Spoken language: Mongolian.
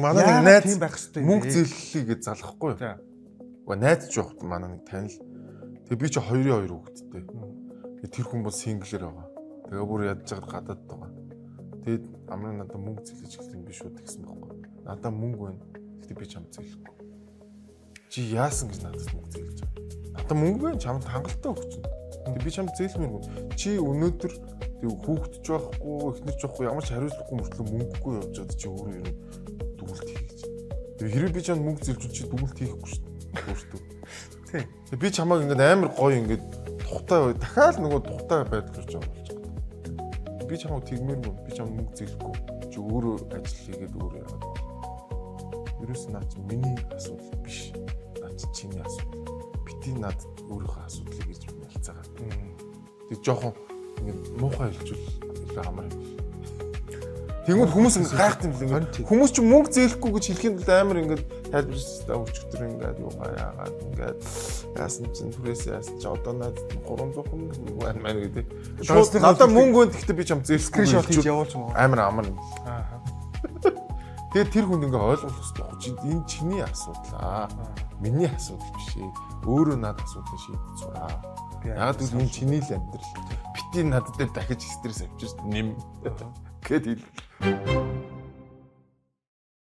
Манай нэг Яагаад найз тийм байх ёстой юм мөнгө бэ? зээллэе гэж залахгүй юу? За. Уга найз ч явах манай нэг танил. Тэгээ би чи 2-2 хүүхэдтэй. Тэгээ тэр хүн бол single ээр байгаа. Тэгээ бүр ядж байгаад гадаад байгаа. Тэгээд амраа надад мөнгө зээлж эхэлсэн, би шууд тэгсэн байхгүй. Надад мөнгө байна. Гэхдээ би чамд зээлэхгүй. Чи яасан гэж надад мөнгө зээлж байгаа? Надад мөнгө байна, чамд хангалттай өгч чинь. Тэгээ би чамд зээлмээргүй. Чи өнөөдөр тэг хүүхэд ч байхгүй, эхнэр ч байхгүй, ямар ч хариуцлагагүй мөртлөө мөнгөгүй явж байгаад чи өөрөө ер нь дүгэлт хий гэж. Тэгээ хэрвээ би чамд мөнгө зээлжүүл, чи дүгэлт хийхгүй шүү дээ. Өөртөө. Тэгээ би чамайг ингээд амар гоё ингээд тухтай, дахиад нөгөө тухтай байдал руу жоо болж байгаа. Би чамайг тэгмээргүй, би чамд мөнгө зээлэхгүй. Чи өөрөө ажил хийгээд өөрөө яагаад бол. Ерөөс наа чи миний асуудал биш. Наа чи чиний асуудал. Бити надад өөрийнхөө асуудлыг гэж ялцаагаа. Тэг жоохон ингээд муухай хэлжүүл илүү амар юм. Тэнгүүд хүмүүс ингээд гайхт юм л ингээд хүмүүс чи мөнгө зээлэхгүй гэж хэлэхийн тулд амар ингээд тайлбарлаж та, өчигдөр ингээд юугаа яагаад ингээд яасан чинь түрээс яасан чи одоо надад 300 мөнгө байна маань гэдэг. Шууд надад мөнгө байна, гэхдээ би чам зээлэхгүй Screenshot хийж хэлжүүл явуулж маа. амар амар юм. Тэгээд тэр хүнд ингээ ойлгох хэрэгтэй байхгүй чи, энэ чиний асуудал аа. Миний асуудал биш ээ. Өөрөө над асуудлыг шийдэж сураа. Яг гэвэл энэ чиний л амьдрал. Бити над дээр дахиж стресс авчирч нэм гэд хэл.